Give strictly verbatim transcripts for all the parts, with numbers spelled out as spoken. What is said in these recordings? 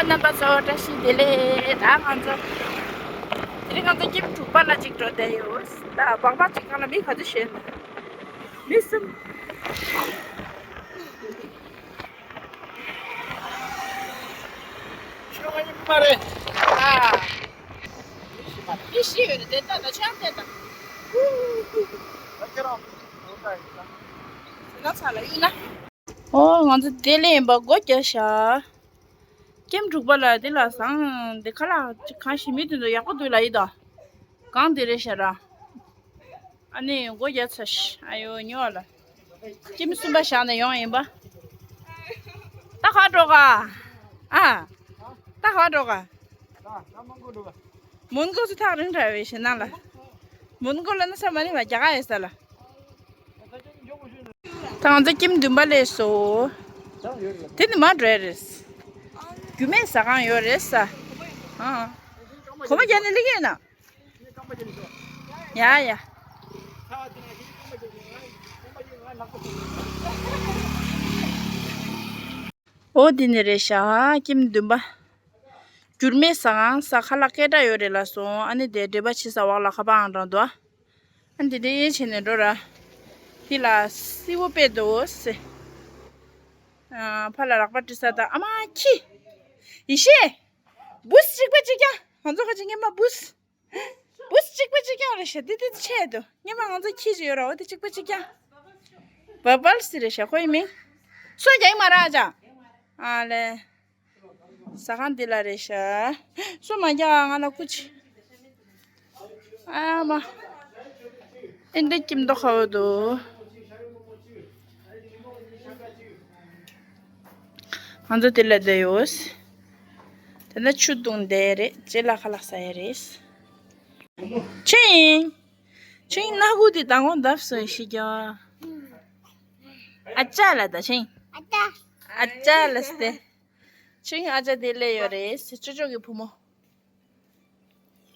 རྣམ་པ་ཚོ་བཀྲ་ཤིས་བདེ་ལེགས། ད་ང་ཚོ་དེ་རིང་ང་ཚོ་ཀེམ་དྲུག་པ་ལ་ཅིག་འགྲོ་བསྡད་ཡོད། ད་སྦག་སྦག་ཅིག་སྒང་ལ་མི་ག་ཚོད་ཤོད་ན། མི་གསུམ། ཤོད་མ་ཡིན་པ་རེད། ཨ། མི་ཤི་ཡོད་རེད་དེ། ད་ད་ཆང་དེ་ད། ད་ཁྱེད་རང་ད་ཚ་ལ་ཡིན་ན། ཨོ། ང་ཚོ་དེ་ལས་ཡིན་པ་སྒོ་རྒྱབ་ཤག་ཀེམ་དྲུག་པ་ལ་དེ་ལ་བཟང་། དེ་ཁ་ལག་གང་ཞིག་མི་དེ་ཚོ་ཡག་པོ་འདུག་ལ་ཡིན་ད། གང་དེ་རེད་ཤག་ར། ཨ་ནི་སྒོ་རྒྱབ་ཚར་ཤག་ཨ་ཡོ་ཉོ་བ་ལ། ཀེམ་གསུམ་པ་བཞག་ནས་ཡོང་ཡིན་པ། ད་ག་འགྲོ་ག་ཨ། ད་ག་འགྲོ་ག་མོན་གྷོ་ཚོ་ཐག་རིང་དྲགས་པའི་ཞེད་སྣང་ལ། མོན་གྷོ་ལ་ན་ས་མ་ནི་བ་རྒྱ་གར་ཡོད་ས་ལ། ད་ང་ཚོ་ཀེམ་བདུན་པ་སླེབས་སོང་། དེ་ནི་མ་འགྲོ་ཡ་རེད། རྒྱུ་མེད་ཟ་ཁང་ཡོད་རེད་ས། ཨ། གོ་མ་རྒྱག་ནས་སླེབས་ཀྱི་ཡིན་ན། ཡ་ཡ། ཨོ་འདི་ནི་རེད་ཤག་ཀེམ་བདུན་པ། འགྱུར་མེད་ཟ་ཁང་ས་ཁ་ལག་སྐད་གྲགས་ཡོད་རེད་ལ་སོང་། ཨ་ནི་དེ་འགྲེལ་པ་བྱེད་ས་འོག་ལ་ཁ་པར་ཨང་གྲངས་འདུག་ཨ་ནི་དེ་དེ་བྱས་ནས་འགྲོ་ར། འདི་ལ་སི་བོ་དཔེ་འདུག་ཟེ། ཨ། ཕ་ལ་རག་པ་འབྲི་ས་དང་ཨ་མ་ཁྱི། ཡེ་ཤེས། བུས་གཅིག་པ་གཅིག་རྐྱང་། ང་ཚོ་ཁ་ཅིག་སྔོན་མ་བུས། བུས་གཅིག་པ་གཅིག་རྐྱང་རེད་ཤག་འདི་འདི་ཆེད་དུ་སྔོན་མ་ང་ཚོ་ཁྱི་ཅིག་ཡོད་ར། འོ་དེ་གཅིག་པ་གཅིག་རྐྱང་། བ་བལ་སི་རེད་ཤག་ཁོའི་མིང་། སོ་རྒྱག་གི་མ་ར་ཨ་ཅག་ཨ་ལེ། ཟ་ཁང་འདི་ལ་རེད་ཤག་སོ་མ་རྒྱག་ང་ལ་སྐུ་མཁྱེན། ཨ་མ། ཨེ་འདྲ་ཀེམ་མདོག་ཁ་པོ་འདུག་ང་ཚོ་དེ་ལ་བསྡད་ཡོད། དེ་ན་ཆུ་བཏུང་བསྡད་རེད། རྗེས་ལ་ཁ་ལག་ཟ་ཡ་རེད། ཆིང་། ཆིང་སྣ་ཁུག་དེ་མདང་དགོང་བརྡབས་སོང་ཤི་རྒྱག་ཨ་ཅག་ལ་ད་ཆིང་། ཨ་ཅག་ལ་སྟེ། ཆིང་ཨ་ཅག་དེ་སླེབས་ཡོད་རེད། ཅོ་ཅོ་གི་བུ་མོ།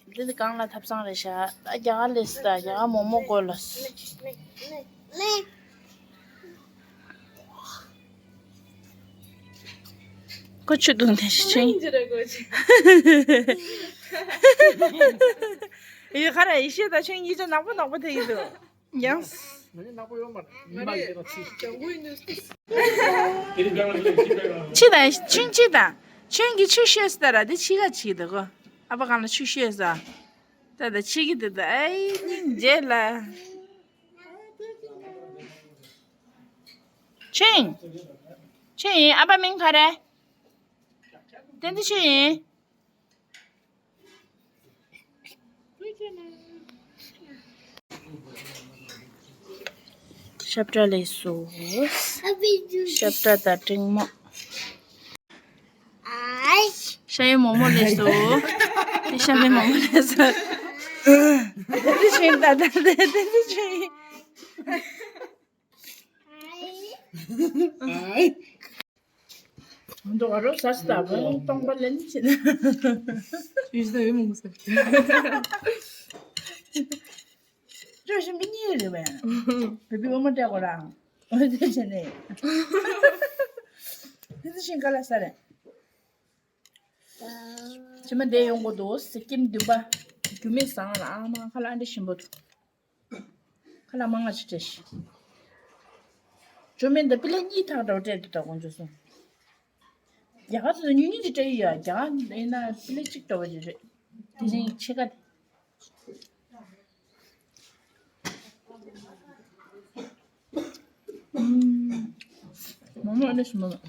འདི་ནི་གང་ལ་ཐབ་ཚང་རེད་ཤག་ད་རྒྱ་གར་ལས་སི་ད་རྒྱ་གར་མོག་མོག་གོ་ལ་སི། ཁོ་ཆུ་བཏུང་དེ་ཤི་ཆེན། ཡི་ཁ་ར་ཡི་ཤེས་ད་ཆེན་ཡི་ཅག་ནག་པོ་ནག་པོ་དེ་ཡི་འདུག་ཡང་། ཕྱི་དང་ཆུང་ཆི་དང་ཆུང་གི་ཆུ་ཤོད་ས་ར་དེ་ཕྱི་ག་ཆི་དགོ་ཨ་ཕ་གང་ལ་ཆུ་ཤོད་ས། ད་ད་ཕྱི་གི་དེ་ད་ཨའི་སྙིང་རྗེ་ལ། ཆུང་། ཆུང་ཡིན་ཨ་ཕ་མིང་ག་རེ། དེ་འདི་ཆུང་ཡིན། ཤབ་ཏྲ་ལས་སོ། ཤབ་ཏྲ་དང་ཀྲིང་མོ། ཤ་ཡི་མོག་མོག་ལས་སོ། དེ་ཤ་མའི་མོག་མོག་ལས་སོ། དེ་ཤིང་ད་ད་དེ་དེ་ཤིང་། འདོ་ག་རོ་ཟ་སི་ད་བོ་སྟོང་པ་ལེན་ཕྱིན། ཡུལ་ཟླ་ཡོད་མོང་ཟེར། ཅོ་ཤི་མི་གཉིས་རེད་བས། བེ་བི་འོ་མ་སྤྲད་གོ་ར། འོ་དེ་བྱས་ནས། དེ་ཚོ་ཤིང་ཀ་ལ་ས་རེད། ཕྱི་མ་འདས་ཡོང་གོ་འདུག་སི་ཀིམ་འདུན་པ། རྒྱུ་མེད་བཟང་ལ་ཨ་མ་ཁ་ལ་ཨ་འདྲ་ཞིམ་པོ་འདུག་ཁ་ལག་མང་ང་ཅིག་སྤྲད་ཤིག་ཇོ་མིན་དང་པི་ལེ་གཉིས་ཐག་འདྲ་བོ་སྤྲད་འདུག་ད་དགོང་ཇོ་སོང་། རྒྱ་གར་ཚོ་ཉུང་ཉུང་ཅིག་སྤྲད་ཡོད་ཡ། རྒྱ་གར་ཡིན་ན་པི་ལེ་གཅིག་འདྲ་བོ་ཅིག་རེད། དེ་བཞིན་ཕྱེད་ཀ་དེ། མོག་མོག་ཨ་ནི་སུ་མོག་མོག་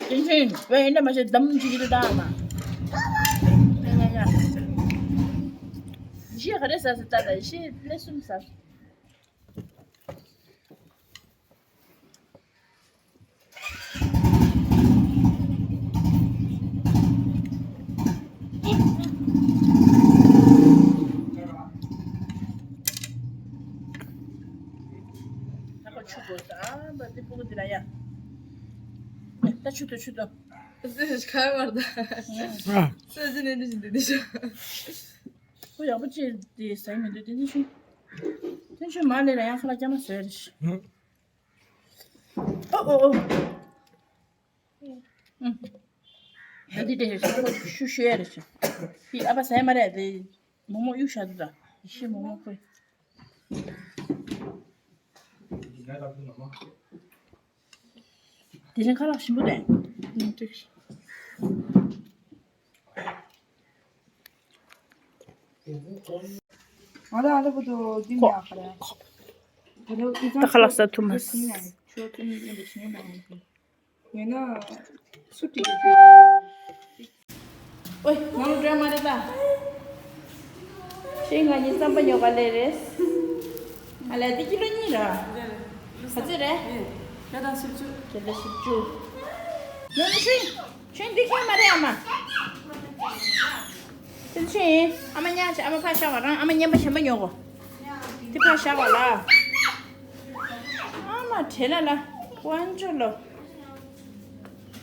ཅིན་ཅིན། བས་ཡིན་ན་མ་ཤེས་དམ་ཅིག་གི་ད་མ། ཡ་ཡ་ཡ། ཡེ་ཤེས་ག་རེ་ཟ་ཟེར་ད་ད་ཡེ་ཤེས་ཀླད་གསུམ་ཟ། ད་ཁོ་ཆུ་དགོས་ས་ཨ་འདི་ཕྲུ་གུ་འདི་ལ་ཡ། ད་ཆུ་དང་ཆུ་དང་། ཨ། ཁོ་ཡག་པོ་ཅིག་དེ་ཟ་མི་འདུག་དེ་ནི་ཆུ། དེ་ཆུ་མ་ལས་ལ་ཡང་ཁ་ལག་སྐྱ་མ་ཟོས་རེད། ཨོ་ཨོ་ཨོ། ཨུ། ད་འདི་འདྲ་ཞིག་ཤུ་ཤུ་ཡ་རེད་ཤག་འདི་ཨ་ཕ་ཟ་ཡ་མ་རེད། དེ་མོག་མོག་གཡུག་བཞག་འདུག་ད་ཤི་མོག་མོག་ཁོས། དེ་རིང་ཁ་ལག་ཞིམ་པོ་རེད། ཨུ། ཏིག་ང་ལ་ཨ་ལ་བུ་དུ་ཏིང་ཡག་ག་རེད། ད་ཁ་ལག་ཟ་ཐུབ་མ་སོང་། ཡིན་ན་སུ་ཏིག་ཨོའི་ང་ལ་འགྲོ་ཡ་མ་རེད་ད། ཤེས་ང་གཉིས་རྩམ་པ་ཉོ་ག་ལེ་རེད། ཨ་ལས་འདི་ཀི་ལོ་གཉིས་ར། ག་ཚོད་རེད། བརྒྱ་དང་བཞི་བཅུ། བརྒྱ་དང་བཞི་བཅུ། ཉོ་ནི་ཤི། ཁྱོད་འདི་ཁྱོད་མ་རེད་ཨ་མ། དེ་ཕྱིན་ཨ་མ་ཉག་ཆ་ཨ་མ་ཕར་བཞག་པ་རང་ཨ་མ་བརྙན་པ་གཞན་པ་ཉོ་གོ། དེ་ཕར་བཞག་པ་ལ། ཨ་མ་བྲེལ་ལ་ལ། དབང་ཆོ་ལོ།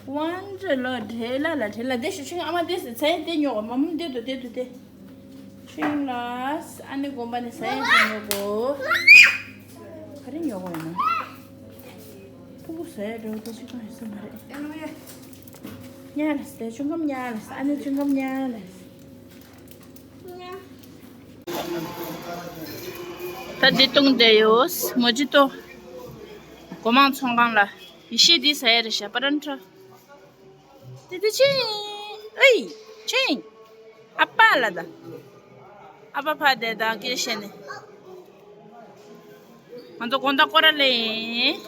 དབང་ཆོ་ལོ་བྲེལ་ལ་ལ་བྲེལ་ལ་དེ་ཞུ་ཆུང་ཨ་མ་དེ་ཟེར་ཚེ་དེ་ཉོ་གོ་མ་མུ་དེ་དུ་དེ་དུ་དེ། ཆུང་ལ་ཨ་ནི་དགོན་པ་ནས་ཟ་ཡ་ཞིག་ཉོ་གོ། ག་རེ་ཉོ་གོ་ཡིན་ན། ཕྲུ་གུ་ཟ་ཡ་འགྲོ་དེ་ཅི་གང་ཡོད་ས་མ་རེད། ཉལ་ལ་སྟེ་ཆུང་ཀམ་ཉལ་ལ་ཨ་ནི་ཆུང་ཀམ་ཉལ་ལ། ད་འདི་བཏུང་བསྡད་ཡོད། མོ་ཇི་ཏོ། སྒོ་མང་ཚོང་ཁང་ལ་ཡེ་ཤེས་འདི་ཟ་ཡ་རེད་ཤག་པ་རན་ཁྲ། ཏི་ཏི་ཆིང་། ཨེ། ཆིང་། ཨ་ཕ་ལ་ད། ཨ་ཕ་ཕ་དེ་དང་སྐད་བཤད་ནས། ང་ཚོ་དགོང་དག་སྐོར་ར་ལེན་ཡིན།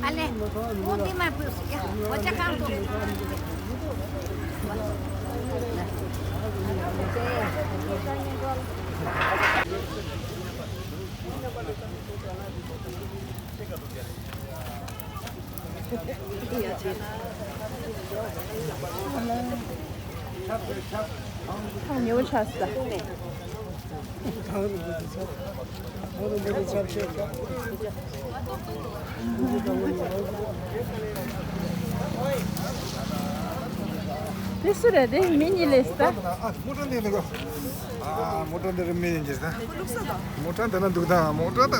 ཨ་ལེ། མོ་འདི་མ་ཕུད་ཡ། འོ་ཅག་གང་འདུག་ཉེ་བོ་ཆགས་སོང་། དེ་སུ་རེད། དེ་མི་གཉིས་ལས་ད། མོ་ཊ་འདི་ནི་གོ། ཨ། མོ་ཊ་འདི་རུ་མི་གཉིས་ད། མོ་ཊ་འདི་ན་འདུག་ད། མོ་ཊ་ད།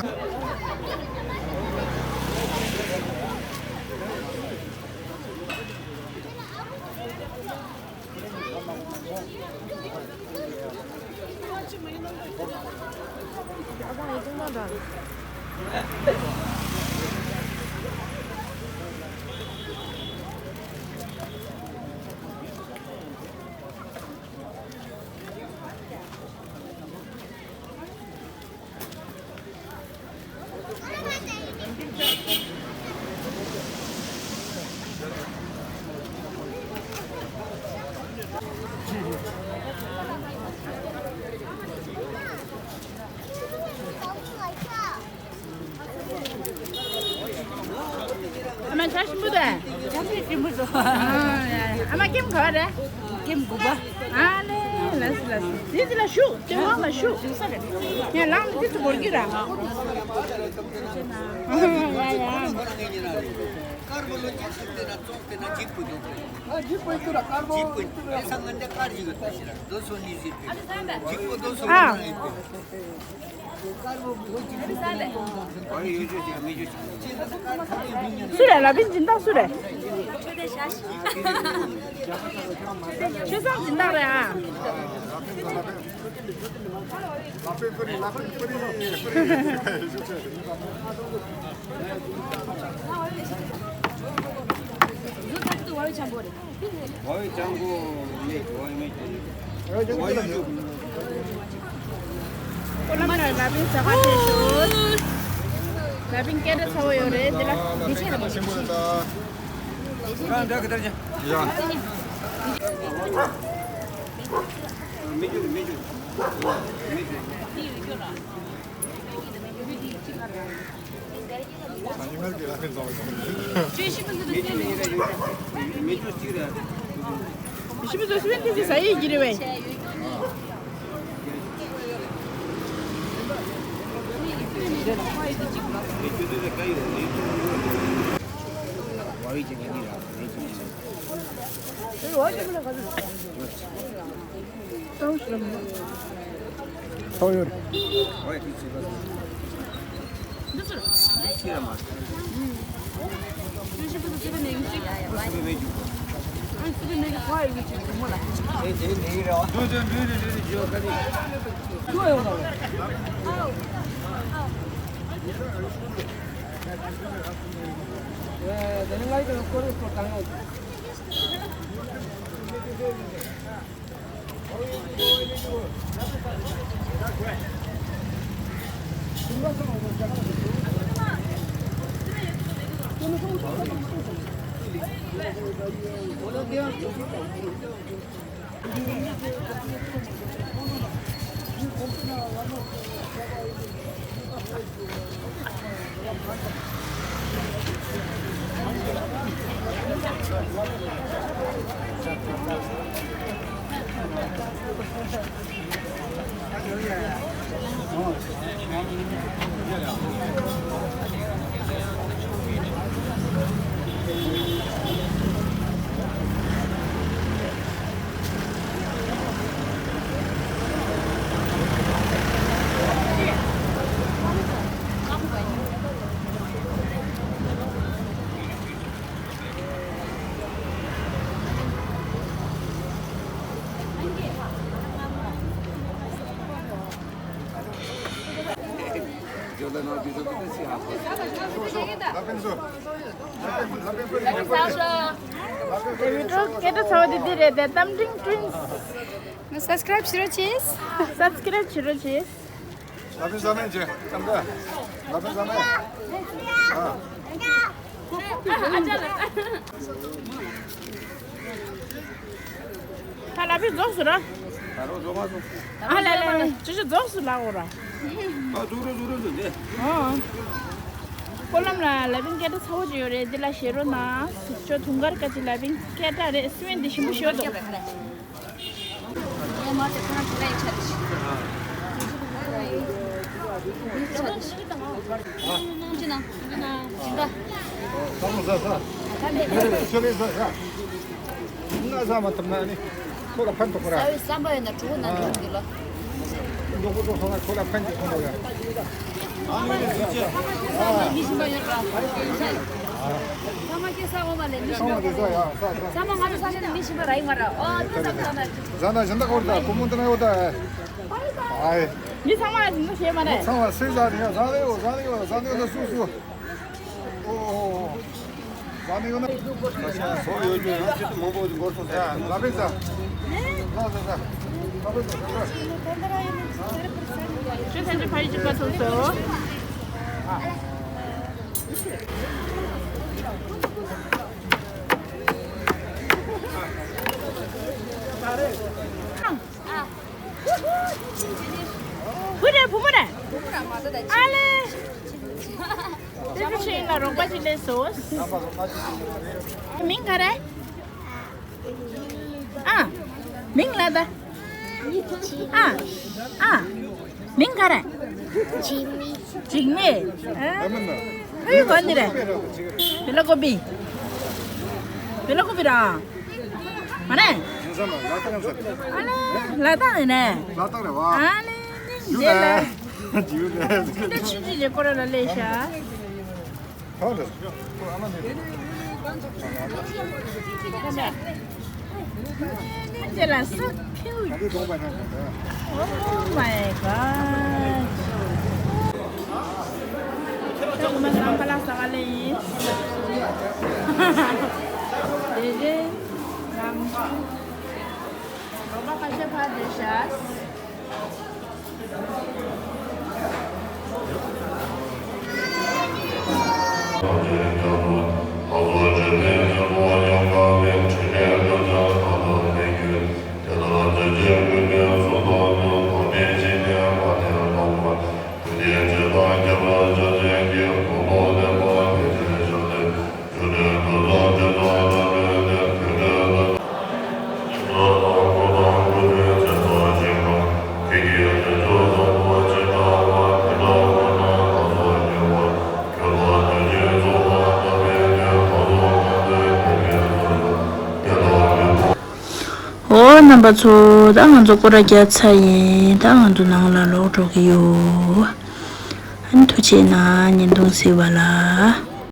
ཨ་མ་ཆ་ཞིམ་པོ་དང་། ཆ་ཞིམ་པོ་འདུག་ཨ་མ་ཀེམ་ག་བ་རེད། ཀེམ་དགུ་པ། ཨ་ལེ་ལ་སི་ལ་སི། དེ་དེ་ལ་ཞུགས་དེ་བ་མ་ཞུགས། ཡ་ལང་དེ་ཚོ་བོར་གྱི་ར། ཨ་ཡ་ཡ། དཀར་པོ་ལོ་ཅིག་སུ་དེ་ན་བཙོང་དེ་ན་འཇིགས་པོ་འདུག་ཨ་འཇིགས་པོ་འདུག་ར་དཀར་པོ། འཇིགས་པོ་འདུག་དེ་སང་ང་འདྲ་དཀར་ཞིག་ཡོད་ད་ཞིག་ར་རྡོ་སོ་ནི་ཟིག་འཇིགས་པོ་རྡོ་སོ་ཨ། ནི་ཡོད་དེ། དཀར་པོ་ལོ་ཅིག་སུ་དེ་ན་བཙོང་དེ་ན་ཡོད་ཆོག་ཅིག་མི་ཡོད་ཅིག་སུ་རེད། ལ་པིན་སྦྱིན་བདག་སུ་རེད། ཆོས་བཟང་སྦྱིན་བདག་རེད་ཨ། ཀོ་ལམ་ལ་ལ་པིན་ཟ་ཁ་ཆེ་ཤོས། ལ་པིན་སྐད་གྲགས་ཚ་བོ་ཡོད་རེད་འདི་ལ། ཡ། ཞིབ་ཏུ་སུ་ཡིན་དེ་ཟ་ཡི་གི་རེད་བས། ཚོགས་ཡོད། སྐད་གྲགས་ཚ་བ་དེ་འདི་རེད་དེ། རྟ་མགྲིན་ཕྲིན་སི། སབ་སི་ཀེ་རེབ་བྱེད་རོགས་གྱིས། སབ་སི་ཀེ་རེབ་བྱེད་རོགས་གྱིས། ལ་ཕན་བཟང་མེད་ཅེ། ཀམ་ཀ་ལ་ཕན་བཟང་མེད། ཨ། ད་ལ་ཕན་རྫོགས་སོང་ར། ད་རུང་རྫོགས་མ་སོང་། ཨ་ལེ་ལེ་ལེ། ཅི་ཞིག་རྫོགས་སོང་ལ་འོ་ར། ཨ་ཟུག་རུ་ཟུག་རུ་ཟུག་དེ། ཨ། སྤོ་ལམ་ལ་ལ་ཕན་སྐད་གྲགས་ཚ་བོ་ཅིག་ཡོད་རེད། འདི་ལ་བཞེས་རོགས་གནང་། ཁྱོད་དུང་དཀར་དཀར་ཅིག་ལ་ཕན་སྐད་གྲགས་རེད། སུ་ཡིན་འདི་ཞིམ་པོ་ཞོ་འདུག་ཁོ་ལ་ཕན་ཐོགས་ར། ཟ་བའི་བསམ་པ་ཡོད་ན་གྲོགས་པོ་ནང་འགྲོ་གི་ལ། མགྱོགས་པོ་ཚོགས་སོང་ན་ཁོ་ལ་ཕན་གྱི་ཁོ་ལ་ཡ། ཨ་ནི་ཚོས་ཆེ། ཨ། མི་ཤི་མ་ཡོད་ར། ཚང་མ་སྐྱེ་ས་འོ་མ་ལས་མི་ཤི་མ་ཡོད་ར། ཚང་མ་ང་ཚོ་ས་ཆ་ནས་མི་ཤི་མ་ར་ཡིན་མ་ར། ཨོ་ཏི་ཙམ་ཙམ་ན། ཟ་ན་ཞིང་ད་གོར་ད་ཀོ་མོ་ཏི་ན་ཡོད་ད། ཨའི། མི་ཚང་མ་ཞིང་ད་ཤེས་མ་རེད། ཚང་མ་སེ་ཟ་ནི་ཡོད་ཟ་ནི་ཡོད་ཟ་ནི་ཡོད་ཟ་ནི་ཡོད་ན་སུ་སུ། ཨོ་ཨོ་ཨོ། ཟ་ནི་ཡོད་ན། ཟོ་ཡོད་རྒྱུ་ཡང་ཆེད་དུ་མང་པོ་འགོར་སོང་། ཡ་ལ་བེ་ཟ། ལ་བེ་ཟ། ལ་བེ་ཟ། ཆུ་ཚན་ཆུ་ཕ་ཡི་གཅིག་པ་ཐུག་སོང་། བུ་རེད་བུ་མོ་རེད། ཨ་ལེ། དེ་ཚོ་ཆེན་ལ་རོགས་པ་ཅིག་སླེབས་སོང་། མིང་ག་རེ། ཨ། མིང་ལ་ད། ཨ། ཨ། མིང་ག་རེ། འཇིགས་མེད། འཇིགས་མེད། ཨ། ཨུའི་གོ་འདི་རེད། བི་ལ་ཀོ་པི། བི་ལ་ཀོ་པི་ར། མ་རེད། ཨ་ལེ། ལ་དྭགས་ནས་ནས། ལ་དྭགས་རེད་བ། ཨ་ལེ། ཡུ་ལེ། ཡུ་ལེ། འདི་ཆུ་ཆུ་ལས་ཀོ་ར་ལ་ལས་ཤ། ཐོག་ལ། ཁོ་ཨ་མ་ནས། ཁྱེད་ལ་སུ་ཕིའུ། ཨ་འདི་གདོང་པ་ན་གདོང་པ། Oh my god. ཁྱོད་ཀུ་མ་སང་ཕ་ལ་ས་ག་ལེ་ཡིན། དེ་རེད། ལམ་ཆུ། རོ་པ་ཁ་ཤས་ཕར་བསྡད་ཤག་རྣམ་པ་ཚོ། ད་ང་ཚོ་སྐོར་ར་རྒྱག་ཚར་ཡིན། ད་ང་ཚོ་ནང་ལ་ལོག་འགྲོ་གི་ཡོད། ཨ་ནི་ཐུགས་རྗེ་གནང་། བརྙན་ཐུང་གཟིགས་པ་ལ།